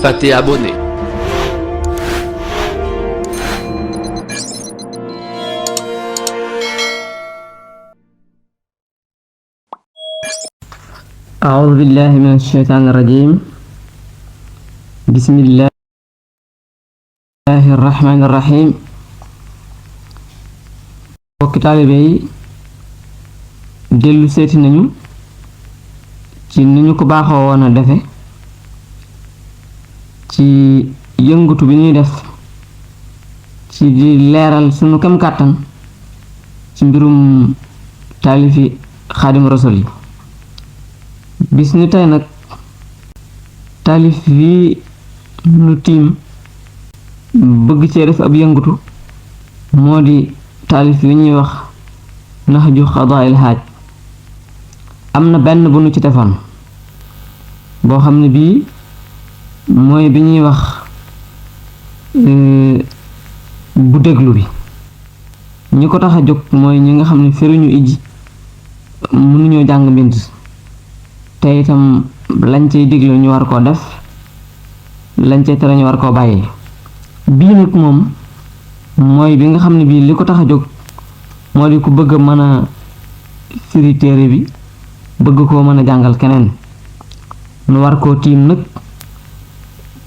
fàtte abonné. أعوذ بالله من الشيطان الرجيم. بسم الله الرحمن الرحيم. bokki taalibe yi dellu seeti nañu ci ni ñu ko baaxoo woon a defe ci yëngatu bi ñuy def ci di leeral sunu kem kàttan ci mbirum taalifi Xaadimu Rasuul yi. bis ni tey nag taalif yi nu tiim bëgg cee def ab yëngatu moo di taalif yi ñuy wax Nahju Qadaa'il Haaj. am na benn bu nu ci defoon boo xam ne bii mooy bi ñuy wax bu déglu bi. ñi ko tax a jóg mooy ñi nga xam ne feruñu ijji mënuñoo jàng mbind te itam lañ cay digle ñu war koo def lañ cay tere ñu war koo bàyyi. bii nag moom mooy bi nga xam ne bii li ko tax a jóg moo di ku bëgg a mën a firi téere bi bëgg koo mën a jàngal keneen nu war koo tiim nag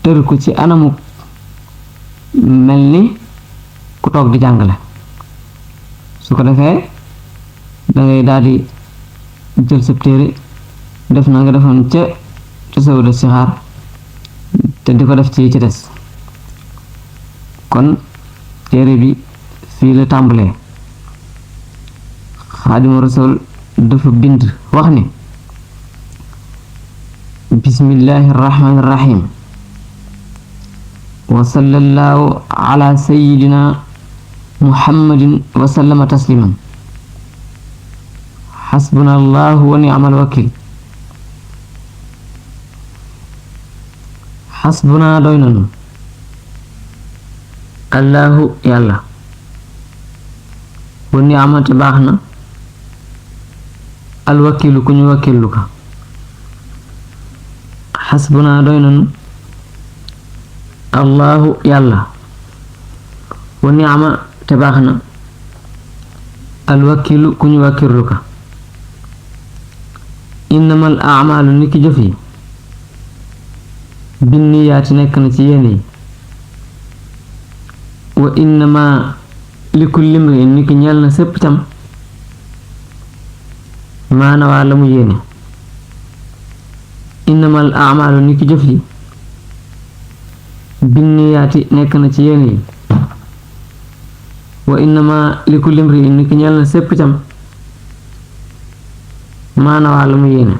tër ko ci anamu mel ni ku toog di jàngale. su ko defee dangay daldi jël sa téere def na nga defoon ca tasawudu sixaar te di ko def ci des. kon téere bi fii la tàmbalee. Xaadimu Rasuul dafa bind wax ni bismillahi rahmaani rahim wa sallallahu ala sayyidina muhammadin wa sallama tasliman xasbuna allahu wa ni'mal wakil. xasbuna doy nanu allahu yàlla wa ni'mate baax na alwakilu ku ñu wakilu ka. xasbuna doy nanu allahu yàlla wa ni'ma te baax na alwakilu ku ñu wakilu ka. innamal a'maalu niki jëf yi binniyaati nekk na ci yéene yi wa innama likulli imri'in niki ñeel na sépp cam maana waa la mu yéene. innamal a'maalu niki jëf yi binniyaati nekk na ci yéene yi wa innama likulli imri'in niki ñeel na sépp cam maana waa la mu yéene.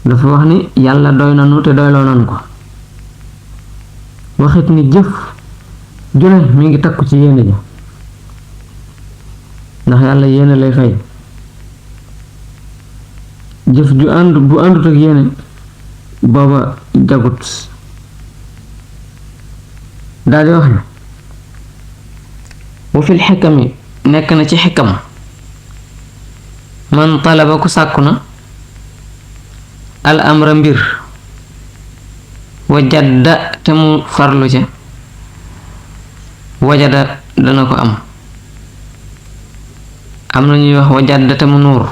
dafa wax ni yàlla doy nanu te doyloo nanu ko. waxit ni jëf june mi ngi takku ci yéene ja ndax yàlla yéene lay fay. jëf ju bu àndut ak yéene booba jagut. daldi wax na wa fil xikami nekk na ci xikam man talaba ku sàkku na al amra mbir wajada te mu farlu ca wajada dana ko am. am na ñuy wax wajada te mu nuur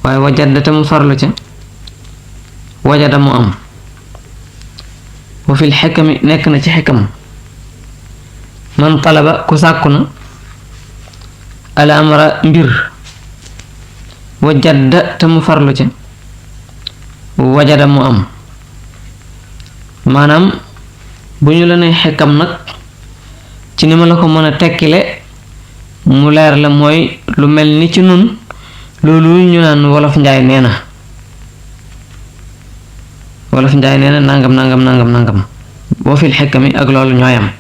waaye wajada te mu farlu ca wajada mu am. wa fil xikami nekk na ci xikam man talaba ku sàkku na al amra mbir wajada te mu farlu ca wajada mu am. maanaam bu ñu la nee xikam nag ci ni ma la ko mën a tekkile mu leer la mooy lu mel ni ci nun loolu ñu naan wolof njaay nee na wolof njaay nee na nangam nangam nangam nangam. boo fil xikami ak loolu ñooyam.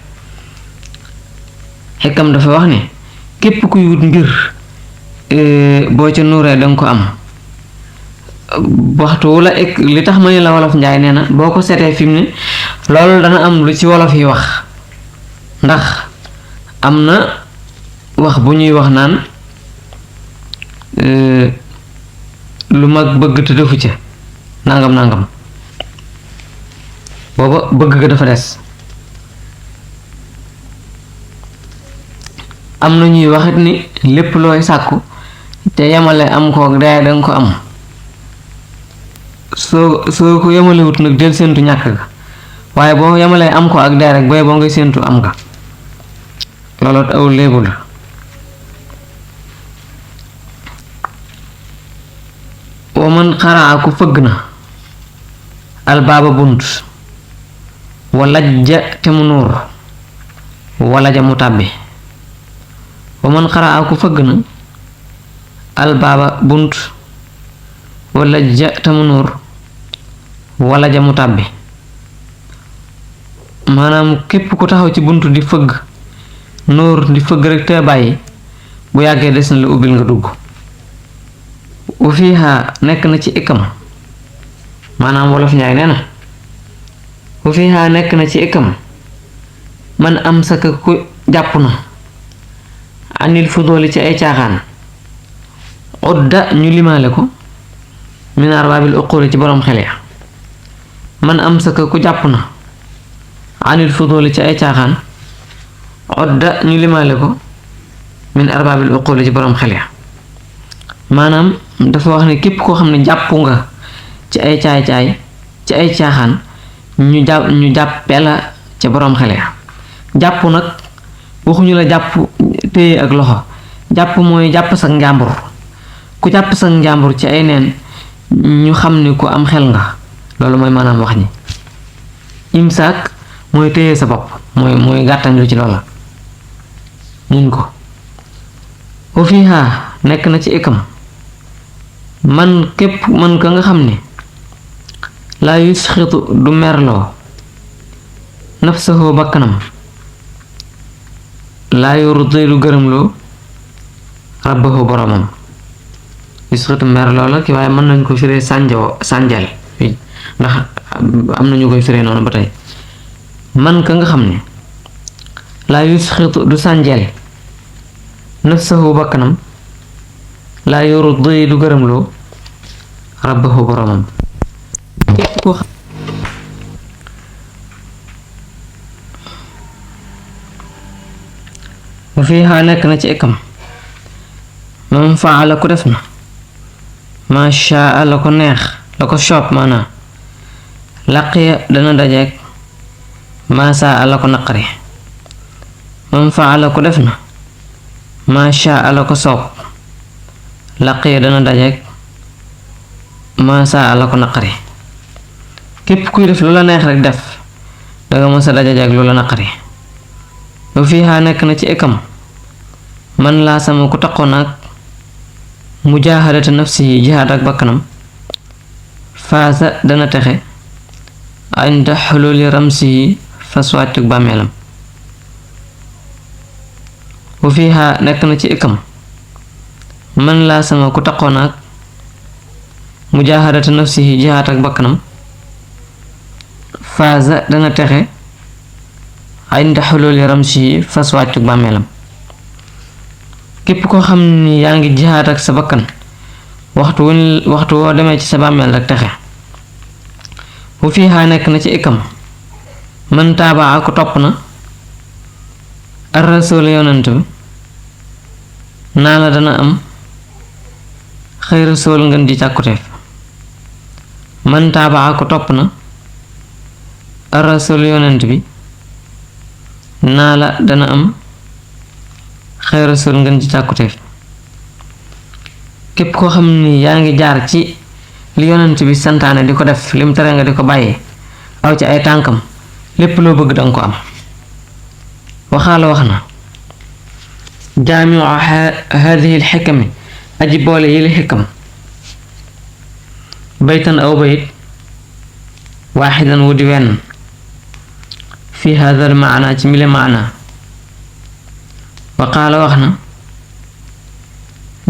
xikam dafa wax ne képp kuy wut mbir boo ca nuuree danga ko am. waxtu wu la ek li tax ma ne la wolof njaay nee na boo ko seetee fi mu ne loolu dana am lu ci wolof yi wax ndax am na wax bu ñuy wax naan lu mag bëgg te defu ca nangam nangam booba bëgg ga dafa des. am na ñuy waxit ni lépp looy sàkku te yemale am ko ak daay danga ko am, soo ko yemalewut nag del séentu ñàkk ga, waaye boo yemalee am ko ak daay rek booy boo ngay séentu am nga. loolu aw léebu la. wa man xaraa ku fëgg na albaaba bunt walajja te mu nuur walaja mu tàbbi. wa man xaraa ku fëgg na albaaba bunt walajja te mu nuur walaja mu tàbbi. maanaam képp ku taxaw ci bunt di fëgg nuur di fëgg rek te bàyyi, bu yàggee des na la ubbil nga dugg. wa fiiha nekk na ci ikam, maanaam wolof njaay nee na wa fiiha nekk na ci ikam man amsaka ku jàpp na anil fudooli ci ay caaxaan udda ñu limaale ko min arbaabil uquli ci boroom xel ya. man amsaka ku jàpp na anil fudooli ci ay caaxaan udda ñu limaale ko min arbaabil uquli ci boroom xel ya. maanaam dafa wax ne képp koo xam ne jàpp nga ci ay caay-caay ci ay caaxaan ñu jàppee la ca boroom xel ya. jàpp nag waxuñu la jàpp téye ak loxo, jàpp mooy jàpp sa njàmbur. ku jàpp sa njàmbur ci ay neen ñu xam ne ku am xel nga, loolu mooy maanaam wax ñi. imsaak mooy téye sa bopp, mooy gàttañ lu ci loola muñ ko. wa fiiha nekk na ci ikam man ka nga xam ne laa yusxitu du merloo nafsahu bakkanam, laa yurdi du gërëmloo rabbahu boromam. yusxitu merloo la ki waaye mën nañ ko firee sànjal ndax am na ñu koy firee noonu ba tey. man ka nga xam ne laa yusxitu du sànjal nafsahu bakkanam, laa yurdi du gërëmloo rabbahu boromam. képp koo xam wa fiiha nekk na ci ikam man faala ku def na maa shaa la ko neex la ko soob, maanaa laqiya dana dajeek maa saa la ko naqari. man faala ku def na maa shaa la ko soob laqiya dana dajeek maa saa la ko naqari. képp kuy def lu la neex rek def danga mës a dajeek lu la naqari. wa fiiha nekk na ci ikam man laa sama ku taqoon ak mujaahadata nafsihi jihaad ak bakkanam faasa dana texe inda xululi ramsihi fas wàccug bàmmeelam. wa fiiha nekk na ci ikam man laa sama ku taqoon ak mujaahadata nafsihi jihaad ak bakkanam faasa dana texe inda xululi ramsihi fas wàccug bàmmeelam. képp koo xam ni yaa ngi jihaad ak sa bakkan waxtu woo demee ci sa bàmmeel rek texe. wa fiiha nekk na ci ikam man taabaa ko topp na ar rasul yonent bi naa la dana am xëy rasul ngeen di càkkuteef. man taabaa ko topp na ar rasul yonent bi naa la dana am xëy rasul ngeen ci càkkuteef. képp koo xam ni yaa ngi jaar ci li yonent bi santaane di ko def lim tere nga di ko bàyyi aw ci ay tànkam lépp loo bëgg danga ko am. waxaala wax na jaamiu haadihi lxikami aji boole yi li xikam baytan aw bayit waaxidan wu di wenn fi haada al maana ci mile maana. waqaala wax na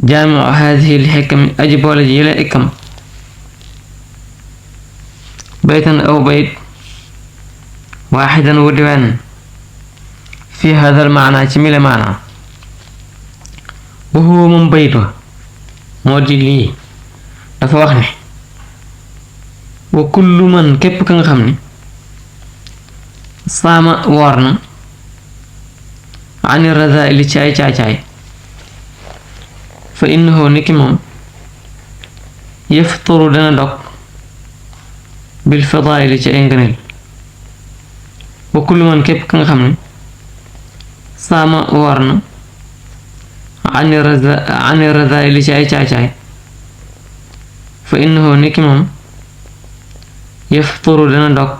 jaamiu haadihi lxikami aji boole ji yile ikam baytan aw bayit waaxidan wu di wenn fi haada al maana ci mile maana. wa huwa moom bayit wa moo di lii dafa wax ne wa kullu man képp ka nga xam ne saama woor na ani radaili ci ay caay-caay fa innahu niki moom yafturu dana dog bil fadaili ci ay ngëneel wa kullu man képp ka nga xam ne saama woor na ani radaili ci ay caay-caay fa innahu niki moom yafturu dana dog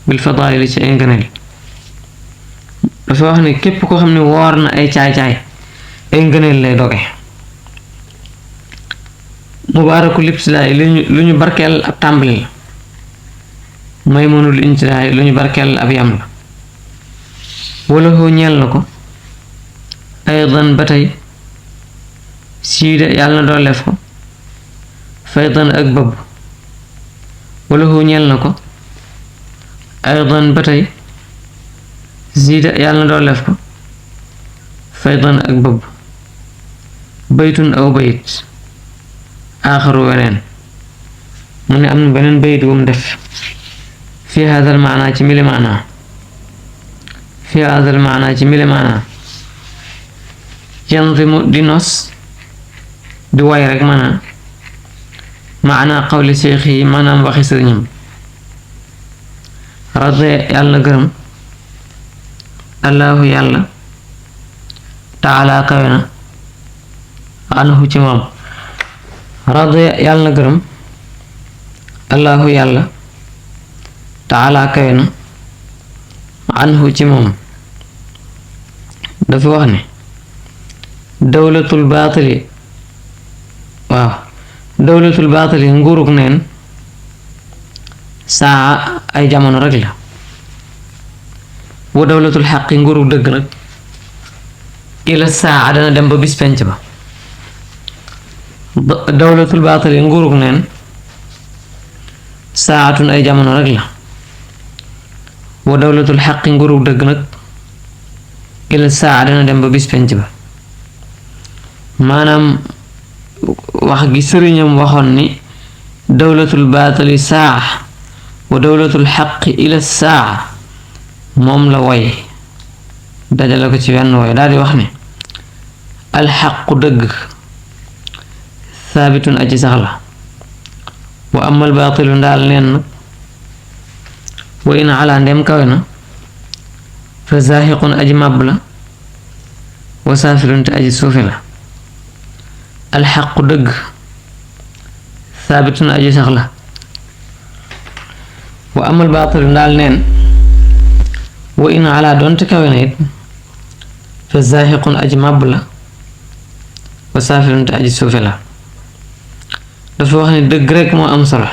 bil fadaili ci ay ngëneel dafa wax ne képp koo xam ne woor na ay caay-caay ay ngëneel lay doge mubaaraku libtidaay lu ñu barkeel ab tàmbali la maymunul intidaay lu ñu barkeel ab yam la wala hoo ñeel na ko aydan ba tey siida yàlla na dooleef ko faydan ak bëbb wala hoo ñeel na ko aydan ba tey siida yàlla na dooleef ko faydan ak bëbb baytun aw bayit aaxaru weneen mu ne am na beneen bayit bu mu def fi haadal maanaa ci mili maanaa fi haadal maanaa ci mili maanaa yanzimu di nos di way rek maanaa qawli seex yi maanaam waxi sëriñam radiya yàlla na gërëm allahu yàlla taala kawe na anhu ci moom radiya yàlla na gërëm allahu yàlla taala kawe na anhu ci moom dafa wax ne dawlatul baatili nguurug neen saa ay jamono rek la wa dawlatul xaqi nguurug dëgg nag ila saa dana dem ba bis penc ba dawlatul baatili nguurug neen saatun ay jamono rek la wa dawlatul xaqi nguurug dëgg nag ila saa dana dem ba bis penc ba maanaam wax gi sëriñam waxoon ni dawlatul baatili saa wa dawlatul xaqi ila saa moom la woy dajale ko ci wenn woy daal di wax ne alxaqu dëgg saabitun aji sax la wa amal baatilu ndaal neen nag wa in ala ndem kawe na fa zaahiqun aji màbb la wa saafilun te aji suufi la alxaqu dëgg saabitun aji sax la wa amal baatilu ndaal neen wa in ala doonte kawe na it fa zaahiqun aji màbb la wa saafilun te aji suufi la dafa wax ne dëgg rekk moo am solo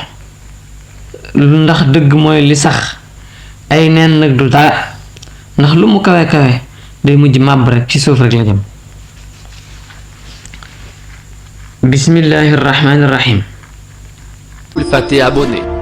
ndax dëgg mooy li sax ay neen nag du dara ndax lu mu kawe kawe day mujj màbb rekk ci suuf rekk la jëm bismillahi rahmaani rahim T'es abonné.